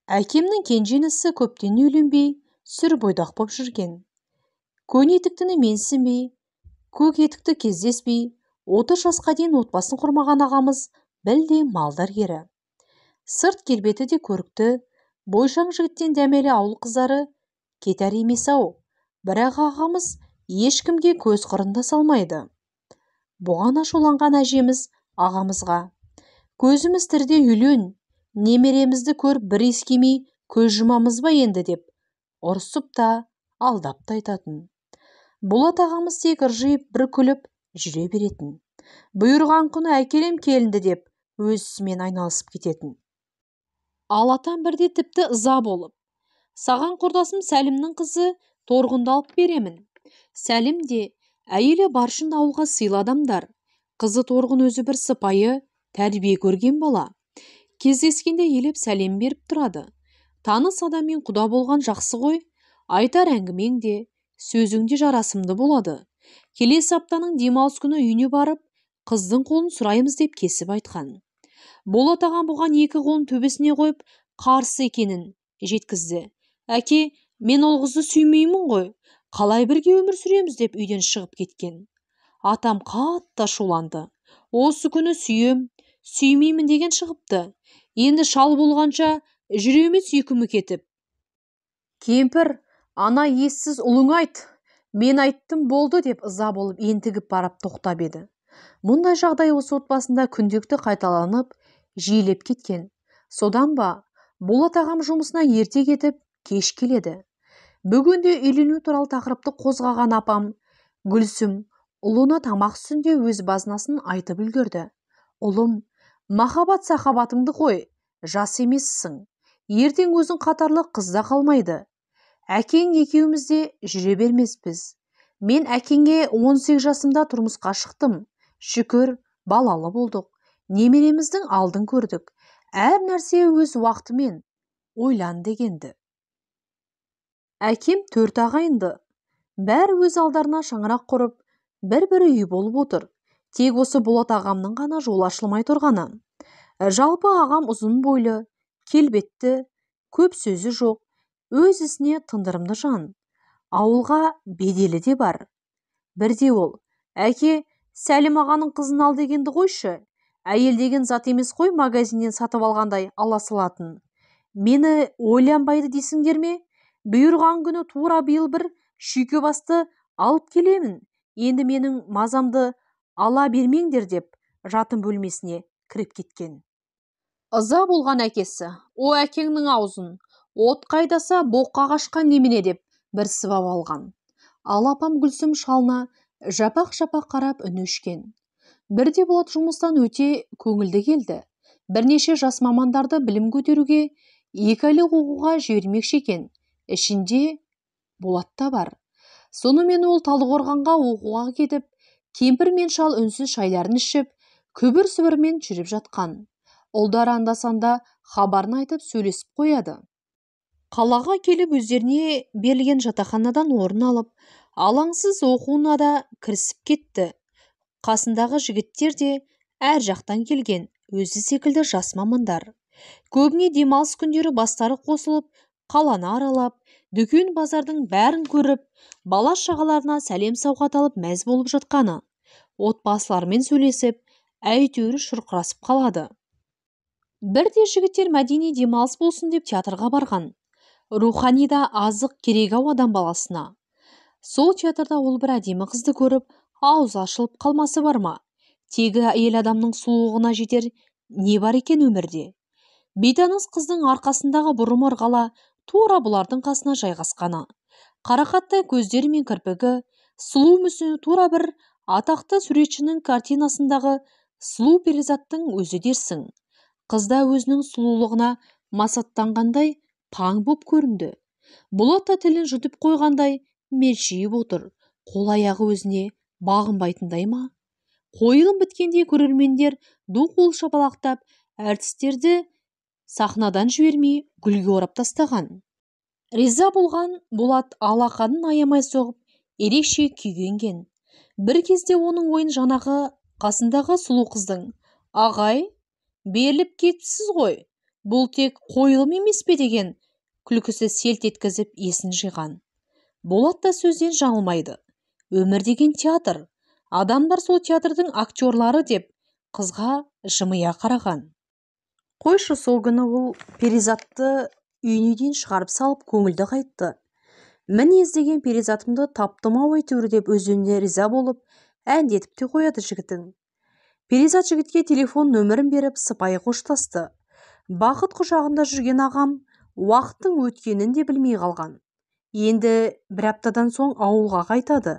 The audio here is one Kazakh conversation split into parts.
Әкемнің кенже інісі көптен үйленбей, сүр бойдақ боп жүрген. Көне етіктіні менсінбей, көк етікті кездеспей, 30 жасқа дейін отбасын құрмаған ағамыз білдей малдар ері. Сырт келбеті де көрікті, бойшаң жігіттен дәмелі ауыл қыздары кетер емес-ау. Бірақ ағамыз ешкімге көз қырын да салмайды. Бұған ашуланған әжеміз ағамызға: «Көзіміз тіріде үйлен, немеремізді көріп бір иіскемей көз жұмамыз ба енді?» деп ұрсып та, алдап та айтатын. Болат ағамыз тек ыржиып бір күліп жүре беретін. Бұйырған күні әкелем келінді деп өз ісімен айналысып кететін. Ал атам бірде тіпті ыза болып: «Саған құрдасым Сәлімнің қызы Торғынды алып беремін. Сәлім де, әйелі Баршын да ауылға сыйлы адамдар. Қызы Торғын өзі бір сыпайы, тәрбие көрген бала. Кездескенде елеп сәлем беріп тұрады. Таныс адаммен құда болған жақсы ғой. Айтар әңгімең де, сөзің де жарасымды болады. Келесі аптаның демалыс күні үйіне барып, қыздың қолын сұраймыз», – деп кесіп айтқан. Болат ағам бұған екі қолын төбесіне қойып, қарсы екенін жеткізді. «Әке, мен ол қызды сүймеймін ғой, қалай бірге өмір сүреміз?» деп үйден шығып кеткен. Атам қатты ашуланды. «Осы күні сүйем, сүймеймін деген шығыпты. Енді шал болғанша жүре ме сүйкімі кетіп? Кемпір, ана ессіз ұлыңа айт, мен айттым болды», – деп ыза болып ентігіп барып тоқтап еді. Мұндай жағдай осы отбасында күнделікті қайталанып, жиілеп кеткен. Содан ба, Болат ағам жұмысына ерте кетіп, кеш келеді. Бүгін де үйлену туралы тақырыпты қозғаған апам Гүлсім ұлына тамақ үстінде өз базынасын айтып үлгерді. «Ұлым, махаббат сахабатыңды қой, жас емессің. Ертең өзің қатарлы қыз да қалмайды. Әкең екеуміз де жүре бермеспіз. Мен әкеңе 18 жасымда тұрмысқа шықтым. Шүкір, балалы болдық. Немереміздің алдын көрдік. Әр нәрсе өз уақытымен, ойлан», – дегенді. Әкем 4 ағайынды. Бәрі өз алдарына шаңырақ құрып, бір-бір үй болып отыр. Тек осы Болат ағамның ғана жолы ашылмай тұрғаны. Жалпы ағам ұзын бойлы, келбетті, көп сөзі жоқ, өз ісіне тындырымды жан. Ауылға беделі де бар. Бірде ол: «Әке, Сәлім ағаның қызын ал дегенді қойшы. Әйел деген зат емес қой магазиннен сатып алғандай ала салатын. Мені ойланбайды дейсіңдер ме? Бұйырған күні тура биыл бір шүйке басты алып келемін. Енді менің мазамды ала бермеңдер», – деп жатын бөлмесіне кіріп кеткен. Ыза болған әкесі: «О, әкеңнің аузын, от қайдаса боққа қашқан немене?» деп бір сыбап алған. Ал апам Гүлсім шалына жапақ-жапақ қарап үні өшкен. Бірде Болат жұмыстан өте көңілді келді. Бірнеше жас мамандарды білім көтеруге, 2 айлық оқуға жібермекші екен. Ішінде Болат та бар. Сонымен ол Талдықорғанға оқуға кетіп, кемпір мен шал үнсіз шайларын ішіп, күбір-сыбырмен жүріп жатқан. Ұлдар анда-санда хабарын айтып сөйлесіп қояды. Қалаға келіп өздеріне берілген жатақханадан орын алып, алаңсыз оқуына да кірісіп кетті. Қасындағы жігіттер де әр жақтан келген, өзі секілді жас мамандар. Көбіне демалыс күндері бастары қосылып, қаланы аралап, дүкен базардың бәрін көріп, бала шағаларына сәлем сауғат алып мәз болып жатқаны. Отбасыларымен сөйлесіп, әйтеуір шұрқырасып қалады. Бірде жігіттер мәдени демалыс болсын деп театрға барған. Рухани да азық керек-ау адам баласына. Сол театрда ол бір әдемі қызды көріп, аузы ашылып қалмасы бар ма? Тегі әйел адамның сұлулығына жетер не бар екен өмірде? Бейтаныс қыздың арқасындағы бұрымы ырғала тура бұлардың қасына жайғасқаны. Қарақаттай көздері мен кірпігі, сұлу мүсіні тура бір атақты суретшінің картинасындағы сұлу перизаттың өзі дерсің. Қыз да өзінің сұлулығына масаттанғандай паң боп көрінді. Болат та тілін жұтып қойғандай мелшиіп отыр. Қол аяғы өзіне бағынбайтындай ма? Қойылым біткенде көрермендер ду қол шапалақтап, әртістерді сахнадан жібермей гүлге орап тастаған. Риза болған Болат алақанын аямай соғып, ерекше күйге енген. Бір кезде оның ойын жаңағы қасындағы сұлу қыздың: «Ағай, беріліп кетіпсіз ғой, Бұл тек қойылым емес пе деген күлкісі селт еткізіп есін жиған. Болат та сөзден жаңылмайды. Өмір деген театр. Адамдар сол театрдың актерлары деп қызға жымия қараған. Қойшы, сол күні ол Перизатты үйіне дейін шығарып салып көңілді қайтты. Міне іздеген Перизатымды таптым-ау әйтеуір деп өзіне риза болып, әндетіп те қояды жігітің. Перизат жігітке телефон нөмірін беріп сыпайы қоштасты. Бақыт құшағында жүрген ағам уақыттың өткенін де білмей қалған. Енді бір аптадан соң ауылға қайтады.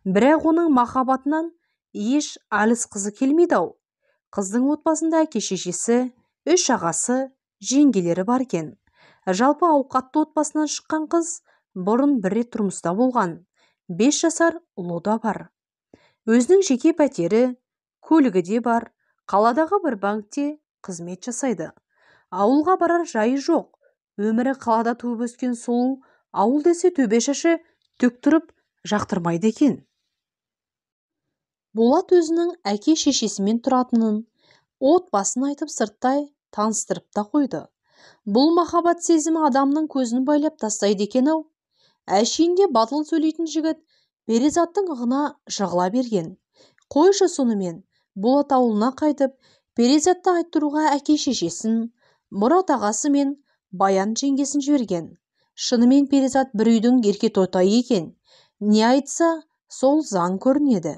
Бірақ оның махаббатынан еш алысқысы келмейді-ау. Қыздың отбасында әке-шешесі, үш ағасы, жеңгелері бар екен. Жалпы ауқатты отбасынан шыққан қыз бұрын бір рет тұрмыста болған. 5 жасар ұлы да бар. Өзінің жеке пәтері, көлігі де бар. Қаладағы бір банкте қызмет жасайды. Ауылға барар жайы жоқ. Өмірі қалада туып өскен сұлу ауыл десе төбе шашы түк тұрып жақтырмайды екен. Болат өзінің әке-шешесімен тұратынын, отбасын айтып сырттай таныстырып та қойды. Бұл махаббат сезімі адамның көзін байлап тастайды екен-ау. Әшейінде батыл сөйлейтін жігіт Перизаттың ығына жығыла берген. Қойшы сонымен, Болат ауылына қайтып, Перизатты айттыруға әке-шешесін, Мұрат ағасы мен Баян жеңгесін жіберген. Шынымен Перизат бір үйдің ерке тотайы екен. Не айтса, сол заң көрінеді.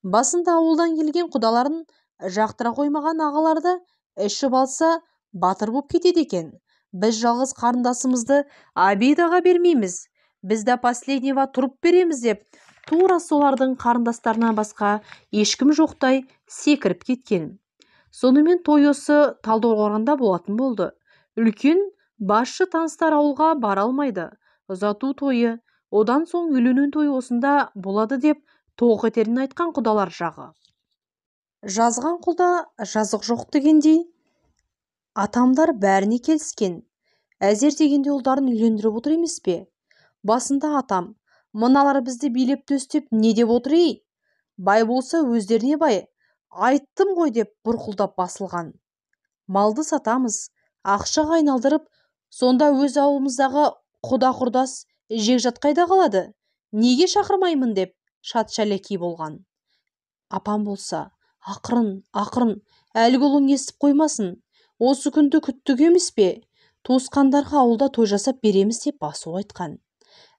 Басында ауылдан келген құдаларын жақтыра қоймаған ағаларды ішіп алса, батыр боп кетеді екен. Біз жалғыз қарындасымызды обидаға бермейміз. Біз де последнего тұрып береміз деп, тура солардың қарындастарынан басқа ешкім жоқтай секіріп кеткен. Сонымен той осы Талдықорғанда болатын болды. Үлкен басшы таныстар ауылға бара алмайды. Ұзату тойы, одан соң үйлену тойы осында болады деп тоқ етерін айтқан құдалар жағы. Жазған құлда жазық жоқ дегендей, атамдар бәріне келіскен. Әзер дегенде ұлдарын үйлендіріп отыр емес пе? Басында атам, мыналар бізді билеп төстеп не деп отыр ей? Бай болса өздеріне бай, айттым ғой деп бұрқылдап басылған. Малды сатамыз, ақшаға айналдырып, сонда өз ауылымыздағы құда-құрдас жекжат қайда қалады? Неге шақырмаймын деп шат шәлекей болған. Апам болса, ақырын, ақырын, әлгі ұлың естіп қоймасын. Осы күнді күттік емес пе? Туысқандарға ауылда той жасап береміз деп басу айтқан.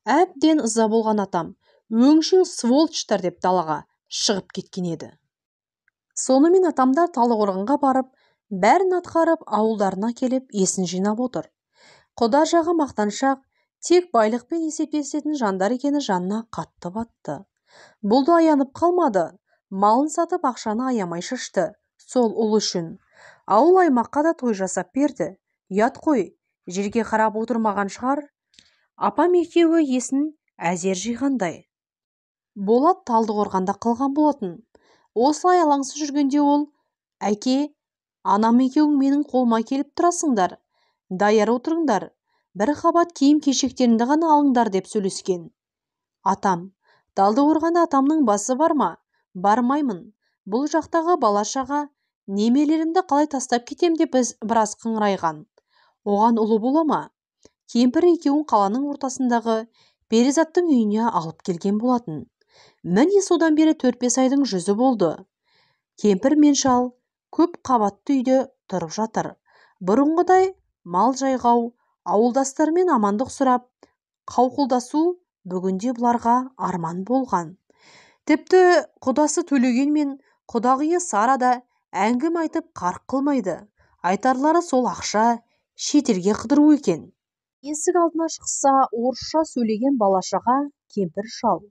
Әбден ыза болған атам, өңшең сволочтар деп далаға шығып кеткен еді. Сонымен атамдар Талдықорғанға барып, бәрін атқарып, ауылдарына келіп есін жинап отыр. Құда жағы мақтаншақ, тек байлықпен есептесетін жандар екені жанына қатты батты. Бұл да аянып қалмады, малын сатып ақшаны аямай шашты, сол ұл үшін. Ауыл аймаққа да той жасап берді. Ұят қой, жерге қарап отырмаған шығар. Апам екеуі есін әзер жиғандай. Болат Талдықорғанда қалған болатын. Осылай алаңсыз жүргенде ол, әке, анам екеуің менің қолыма келіп тұрасыңдар, даяр отырыңдар, бір қабат киім кешектеріңді ғана алыңдар деп сөйлескен. Атам, Талдықорғанда атамның басы бар ма? Бармаймын. Бұл жақтағы бала-шаға немелерімді қалай тастап кетем деп біраз қыңырайған. Оған ұлы бола ма? Кемпір екеуін қаланың ортасындағы Перизаттың үйіне алып келген болатын. Міне содан бері 4-5 айдың жүзі болды. Кемпір мен шал көп қабатты үйде тұрып жатыр. Бұрынғыдай мал жайғау, ауылдастармен амандық сұрап, қауқылдасу бүгінде бұларға арман болған. Тіпті құдасы Төлеген мен құдағиы Сара да әңгіме айтып қарқ қылмайды. Айтарлары сол ақша, шетелге қыдыру екен. Есік алдына шықса, орысша сөйлеген балашаға кемпір шал.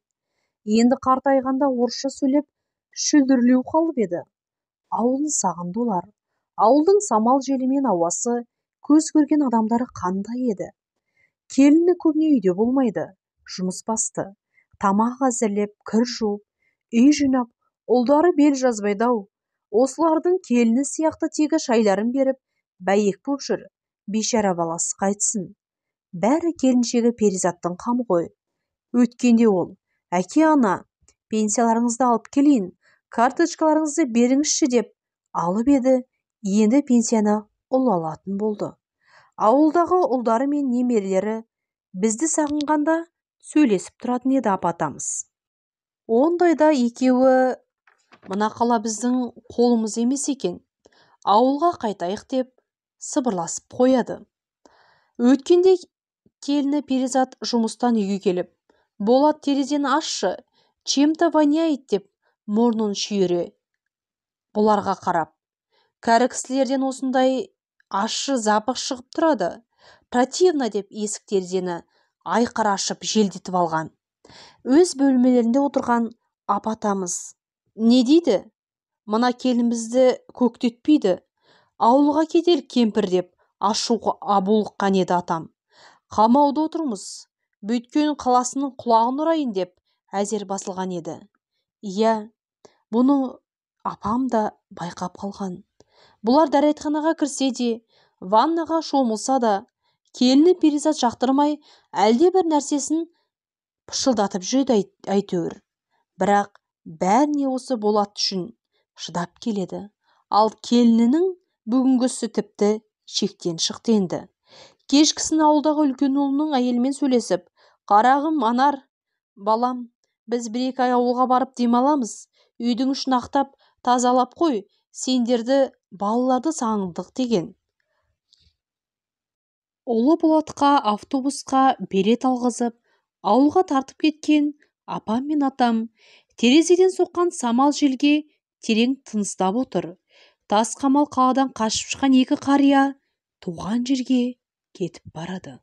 Енді қартайғанда орысша сөйлеп шүлдірлеу қалып еді. Ауылын сағынды олар. Ауылдың самал желі мен ауасы, көз көрген адамдары қандай еді. Келіні көбіне үйде болмайды, жұмыс басты. Тамақ әзірлеп, кір жуып, үй жинап, ұлдары бел жазбайды-ау. Осылардың келіні сияқты тегі шайларын беріп, бәйек боп жүр. Бейшара баласы қайтсын. Бәрі келіншегі Перизаттың қамы ғой. Өткенде ол, әке ана, пенсияларыңызды алып келейін, карточкаларыңызды беріңізші деп алып еді, енді пенсияны ұл алатын болды. Ауылдағы ұлдары мен немерелері бізді сағынғанда сөйлесіп тұратын еді апа-атамыз. Ондайда екеуі мына қала біздің қолымыз емес екен, ауылға қайтайық деп сыбырласып қояды. Өткенде келіні Перизат жұмыстан үйге келіп, «Болат, терезені ашшы, чем-то воняет» деп мұрнын шүйіре бұларға қарап. Кәрі кісілерден осындай ащы запах шығып тұрады, противно деп есік терезені айқара ашып желдетіп алған. Өз бөлмелерінде отырған апа-атамыз не дейді? Мына келінімізді көктетпейді, ауылға кетелік кемпір деп ашуға булыққан еді атам. Қамауда отырмыз, бүйткөн қаласының құлағын ұрайын деп әзер басылған еді. Иә, бұны апам да байқап қалған. Бұлар дәретханаға кірсе де, ваннаға шомылса да, келіні Перизат жақтырмай, әлде бір нәрсесін пышылдатып жүреді әйтеуір. Бірақ бәріне осы Болат үшін шыдап келеді. Ал келінінің бүгінгісі тіпті шектен шықты енді. Кешкісін ауылдағы үлкен ұлының әйелімен сөйлесіп, «Қарағым, Анар, балам, біз бір-екі ай ауылға барып демаламыз, үйдің ішін ақтап, тазалап қой, сендерді, балаларды сағындық» деген. Ұлы Болатқа автобусқа билет алғызып, ауылға тартып кеткен апам мен атам терезеден соққан самал желге терең тыныстап отыр. Тас қамал қаладан қашып шыққан екі қария туған жерге кетіп барады.